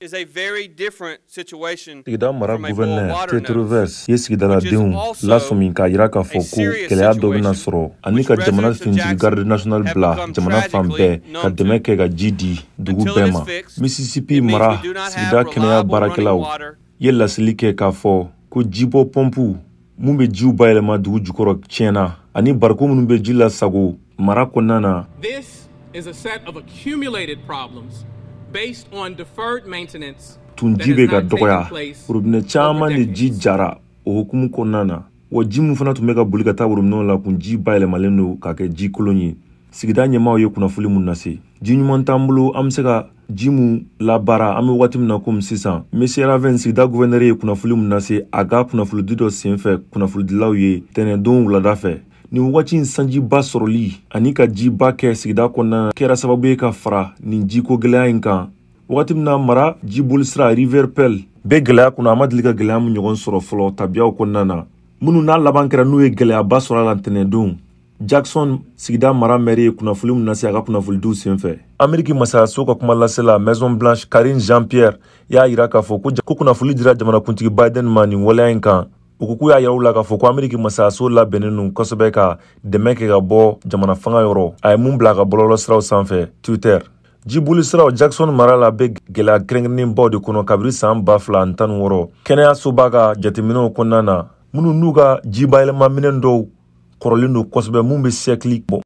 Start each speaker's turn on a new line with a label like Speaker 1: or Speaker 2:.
Speaker 1: Sigida mara gouverneur Tate Reeves ye sigidaladenw lasɔmi k'a jira k'a fɔ ko gɛlɛya dɔ bɛna sɔrɔ ani ka jamana finitigi garde nationale bila jamana fan bɛɛ ka dɛmɛ kɛ ka ji di dugu bɛɛ ma. Mississippi mara sigida kɛnɛya baarakɛlaw ye laseli kɛ k'a fɔ ko jibɔ pɔnpu mun bɛ jiw bayɛlɛma dugu jukɔrɔ tiɲɛna ani bariko minnu bɛ ji lasago mara kɔnɔna na.
Speaker 2: This is a set of accumulated problems based on deferred maintenance.
Speaker 1: Tun ji bɛ ka dɔgɔya, worobinɛ caman de ji jara o hukumu kɔnɔna na, wa ji min fana tun bɛ ka boli ka taa worobinɛw la kun ji bayɛlɛmalen don ka kɛ ji kolon ye. Sigida ɲɛmaaw ye kunnafoni mun lase, ji ɲuman t'an bolo an bɛ se ka ji mun labaara an bɛ waati min na komi sisan. Monsieur Raven, sigida gouverneur, ye kunnafoni mun lase a ka kunnafonidi dɔ senfɛ kunnafonidilaw ye tɛnɛndon wulada fɛ, nin wagati in, sanjiba sɔrɔli ani ka jiba kɛ sigida kɔnɔna kɛra sababu ye ka fara nin jiko gɛlɛya in kan, wagati min na mara jibolisira Rivière Pearl bɛ gɛlɛya kɔnɔ, a ma deli ka gɛlɛya min ɲɔgɔn sɔrɔ fɔlɔ tabiyaw kɔnɔna na, minnu n'a laban kɛra n'u ye gɛlɛyaba sɔrɔ a la ntɛnɛndon. Jackson sigida mara mɛri ye kunnafoni min lase a ka kunnafonidiw senfɛ. Ameriki masayaso ka kuma lasela Maison Blanche, Karine Jean Pierre y'a yira k'a fɔ ko kunnafoni dira jamanakuntigi Biden ma nin waleya in kan. U ko k'u y'a yira u la k'a fɔ ko Ameriki masayaso labɛnnen don kosɛbɛ ka dɛmɛ kɛ ka bɔ jamana fanga yɔrɔ. A ye mun bila a ka bɔlɔlɔsiraw sanfɛ Twitter. Jiboli siraw Jackson mara la bɛ gɛlɛya kɛrɛnkɛrɛnnenbaw de kɔnɔ kabini san 2016, kɛnɛyasoba ka jateminɛw kɔnɔna na, minnu n'u ka jibayɛlɛmaminɛn dɔw kɔrɔlen don kosɛbɛ, mun bɛ siècle bɔ.